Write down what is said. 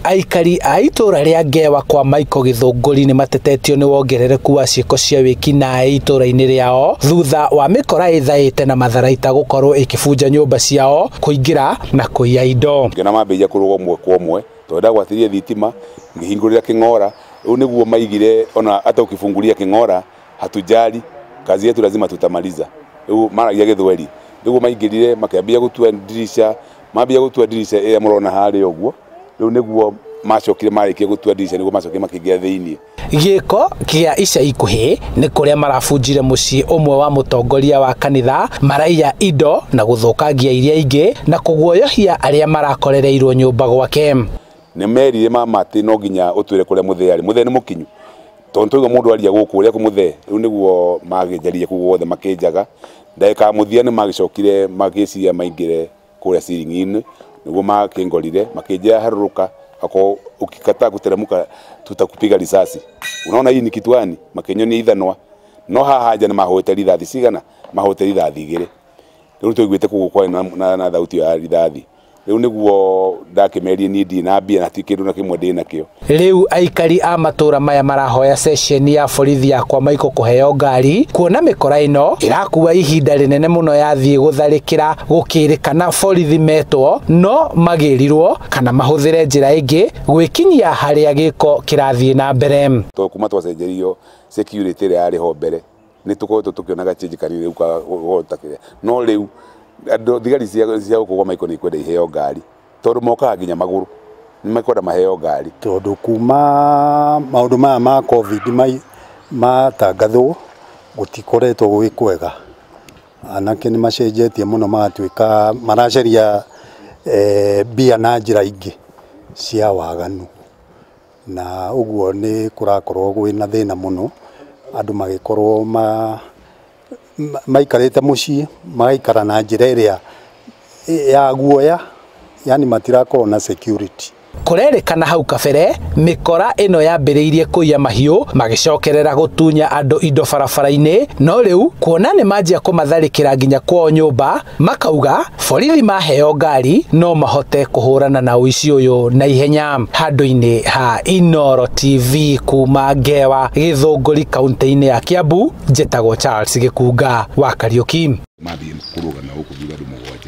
Aikari a itũra rĩa Ngewa kwa Michael Gĩthũngũri nĩ matetetio nĩ wongerereku wa ciĩko cia wĩkinaĩ itũra-inĩ rĩao thutha wa mĩkora ĩthaĩte na matharaita gũkorwo ĩkĩbunja nyũmba ciao, kũingĩra na kũiya indo. Ngĩona mambĩrĩria kũrũga ũmwe kwa ũmwe tondũ ndagwatirie thitima ngĩhingũrĩra kĩng'ora rĩu nĩguo maigire ona hata ukifungulia kĩng'ora hatujali, kazi yetu lazima tutamaliza. Rĩu maragia gĩthweri nĩguo maingĩrire makĩambia gũtua dirisha, mambia gũtua dirisha ĩrĩa mũrona harĩa ũguo. Rĩu nĩguo macokire marĩkia gũtua dirisha nĩguo macokire makĩingĩra thĩiniĩ. Gĩko kĩa ica ikuhĩ nĩ kũrĩa marabunjire mũciĩ ũmwe wa mũtongoria wa kanitha, maraiya indo na gũthũkangia iria ingĩ na kũguoyohia arĩa marakorereirwo nyũmba gwake. Nĩ merire mama atĩ no nginya ũtwĩre kũrĩa mũthee arĩ, mũthee nĩ mũkinyu tondũ twaigua mũndũ aria gũkũ ũrĩa kũmũthee. Rĩu nĩguo magĩnjaria kũu guothe makĩnjaga. Ndagĩka ya mũthia nĩ magĩcokire magĩciria maingĩre kũrĩa ceiling-inĩ, nĩguo makĩngorire makĩnjĩra harũrũka, akorwo ukikataa kuteremka tutakupiga risasi. Unaona hii ni kitu gani? Makĩnyonia ithanwa, no haha nja nĩ mahũrĩte rithathi cigana? Mahũrĩte rithathi igĩrĩ. Rĩu twaiguĩte kũu kwarĩ na thauti ya rithathi. Rĩu nĩguo ndakĩmerie niĩ ndirĩ na mbia na ti kĩndũ na kĩmwe ndĩ nakĩo. Rĩu aikari a matũra maya marahoya ceceni ya borithi ya kwa Michael kũheo ngari kuona mĩkora ĩno ĩrakua ihinda rĩnene mũno yathiĩ gũtharĩkĩra gũkĩrĩkana borithi metwo no magĩrirwo kana mahũthĩre njĩra ĩngĩ gwĩkinyia harĩa gĩko kĩrathiĩ na mbere. Tondũ kuma twacenjerio security ĩrĩa yarĩ ho mbere nĩ tũkoretwo tũkĩonaga change kanini rĩu kũhota kĩrĩa, no rĩu andũ thigari cia gũkũ kwa Michael nĩ ikwenda iheo ngari tondũ mokaga nginya magũrũ, nĩ mekwenda maheo ngari. Tondũ kuma maũndũ maya ma COVID matangathwo gũtikoretwo gwĩ kwega. Anake nĩ macenjetie mũno magatuĩka maracaria mbia na njĩra ingĩ cia waganu, na ũguo nĩ kũrakorwo kwĩna thĩna mũno, andũ magĩkorwo maikarĩte mũciĩ magaikara na njĩra ĩrĩa ya guoya, yani matirakorwo na security. Kũrerĩkana hau kabere mĩkora ĩno yambĩrĩirie kũiya mahiũ magĩcokerera gũtunya andũ indo barabara-inĩ, no rĩu kuona nĩ manjia kũmatharĩkĩra nginya kwao nyũmba, makauga borithi maheo ngari no mahote kũhũrana na ũici ũyũ na ihenya. Handũ-inĩ ha Inooro TV kuma Ngewa Gĩthũngũri kaunti-inĩ ya Kiambu, njĩtagwo Charles Gĩkunga wa Kariũki. Mathiĩ kũrũga na gũkũ thutha andũ mũgwanja.